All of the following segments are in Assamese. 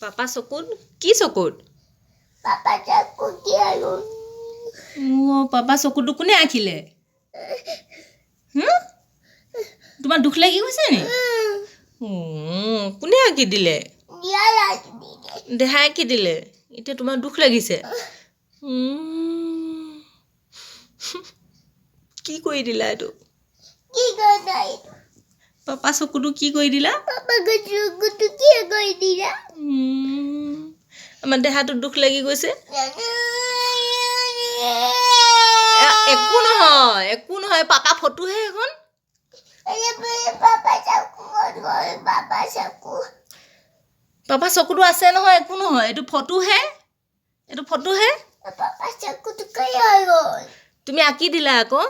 পাপা চকুত কি চকুত? পাপা চকু কি আৰু? অ' পাপা চকুটো কোনে আঁকিলে? হুম? তোমাৰ দুখ লাগি গৈছে নি? কোনে আঁকি দিলে? দেহাই আঁকি দিলে। এতিয়া তোমাৰ দুখ লাগিছে। কি কৰি দিলা এইটো? কি কৰিলা? পাপা চকুটো কি কৰি দিলা? পাপা চকুটো কি কৰি দিলা? আমাৰ দেহাটো দুখ লাগি গৈছে। একো নহয়, একো নহয়, পাপা ফটোহে এখন। পাপা চকুটো আছে নহয়, একো নহয়, এইটো ফটোহে, এইটো ফটোহে। তুমি আঁকি দিলা আকৌ,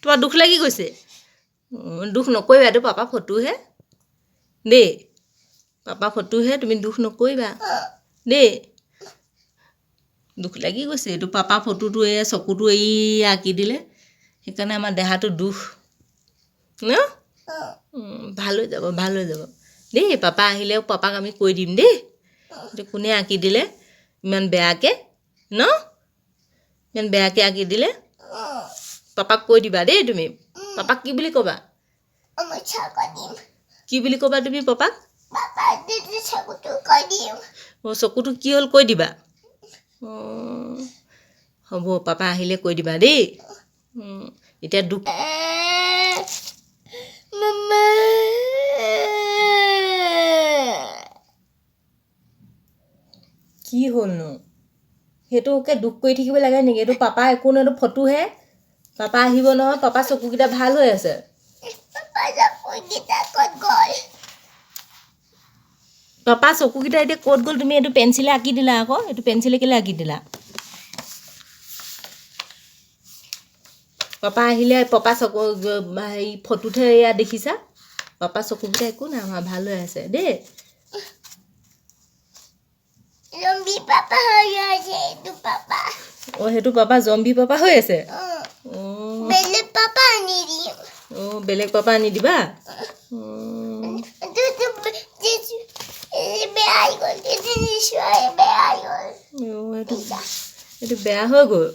তোমাৰ দুখ লাগি গৈছে। দুখ নকৰিবা, এইটো পাপা ফটোহে দেই, পাপা ফটোহে, তুমি দুখ নকৰিবা দেই। দুখ লাগি গৈছে, এইটো পাপা ফটোটো, এই চকুটো এই আঁকি দিলে, সেইকাৰণে আমাৰ দেহাটো দুখ ন। ভাল হৈ যাব, ভাল হৈ যাব দেই। পাপা আহিলেও পাপাক আমি কৈ দিম দেই, এইটো কোনে আঁকি দিলে ইমান বেয়াকৈ ন, ইমান বেয়াকৈ আঁকি দিলে। পাপাক কৈ দিবা দেই তুমি। পাপাক কি বুলি ক'বা? কি বুলি ক'বা তুমি পাপাক? অ' চকুটো কি হ'ল কৈ দিবা। অঁ হ'ব, পাপা আহিলে কৈ দিবা দেই। এতিয়া দুখ কি হ'লনো, সেইটোকে দুখ কৰি থাকিব লাগে নেকি? এইটো পাপা একো নহয়, এইটো ফটোহে। পাপা আহিব নহয়, পাপা চকুকেইটা ভাল হৈ আছে। পাপা চকুকেইটা এতিয়া ক'ত গ'ল? তুমি এইটো পেঞ্চিলে আঁকি দিলা আকৌ, এইটো পেঞ্চিলে কেলৈ আঁকি দিলা? পাপা আহিলে পাপা চকু হেৰি ফটোতহে এয়া দেখিছা। পাপা চকুকেইটা একো নাই হোৱা, ভাল হৈ আছে দেই। অ' সেইটো পাপা জম্বি পাপা হৈ আছে। অ' বেলেগ পাপা আনি দিবা। এইটো বেয়া হৈ গ'ল।